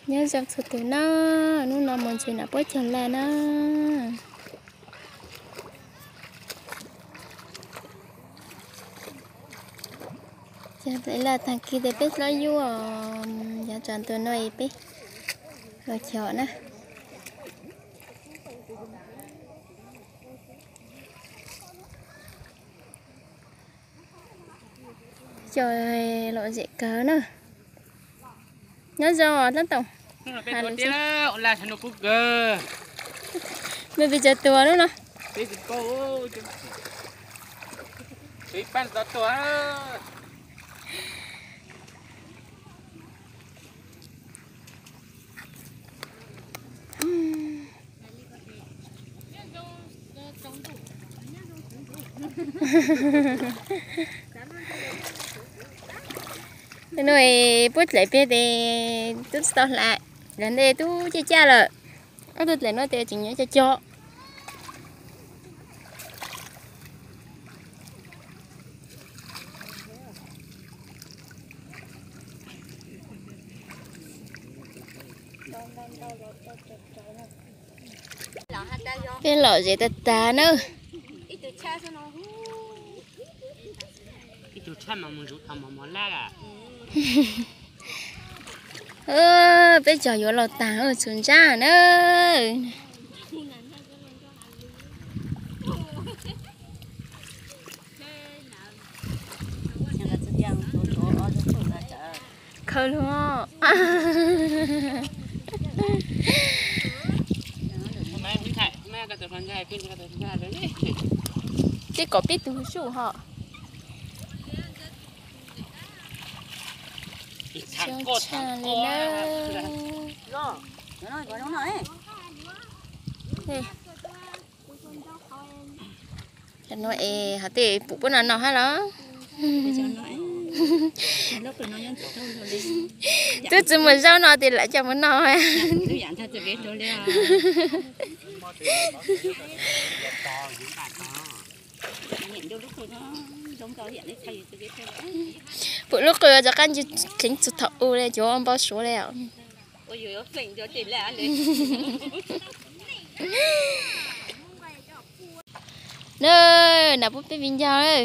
Nyob zoo txhua tus na, hnub no mus ntsis nam puab cog laj na. Cog laj tag kis tes peb hlob yuav, yav tsaus ntuj no peb los cog na. Cog lom zem kawg na. Nyob zoo tab tom. Nws pes tsawg tus lub no? Tus no puab dlaim peg tes tub tsis tau hla, lawv ntej tub caj caj lawm. Ob tug dlaim no tes tseem nyob cov cog. Peb lom zem tag tag na. Peb cog yuav los tag txhua ntsab na. Khaws lug. Tib kom peb tug zuj ho. Tshaj li na. Cov no es hov tej pum puab no no hab los? Twb tsis muaj zaub no tes lam coj mus no. Pum lub qw rov qab ntsis dheev txug thaum u le, cov ua npau suav le os. Na, nam puab peb viv ncaus.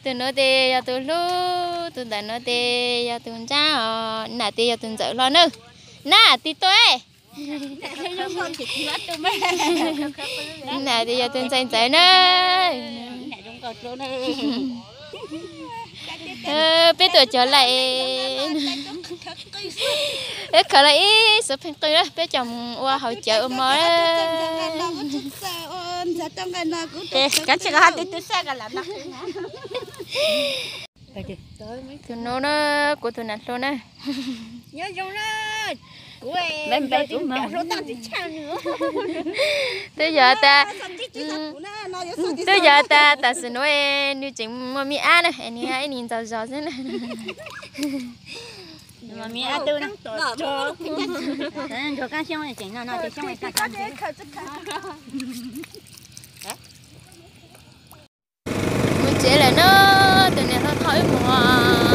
Tus nuav tes yog tus hlub, tus ntawm nuav tes yog tus ntsab os, nam tes yog tus ntxawm hlo na. Nam tes tuaj. Nam tes yog tus ntxhais ntxawm na. Peb tuaj cog laj. Peb khaws laj ib xuv pheej qw, peb coj mus ua hauv cawv ua mov. Tus nuav na, kuv tus nam hluas na. Twb yog tas, twb yog tas tam sim nuav nwg tseem muaj me ab na, nwg ib nim ntxaug zog xwb na. Mus tsev lawm na, tus niam hluas thauj wb mus.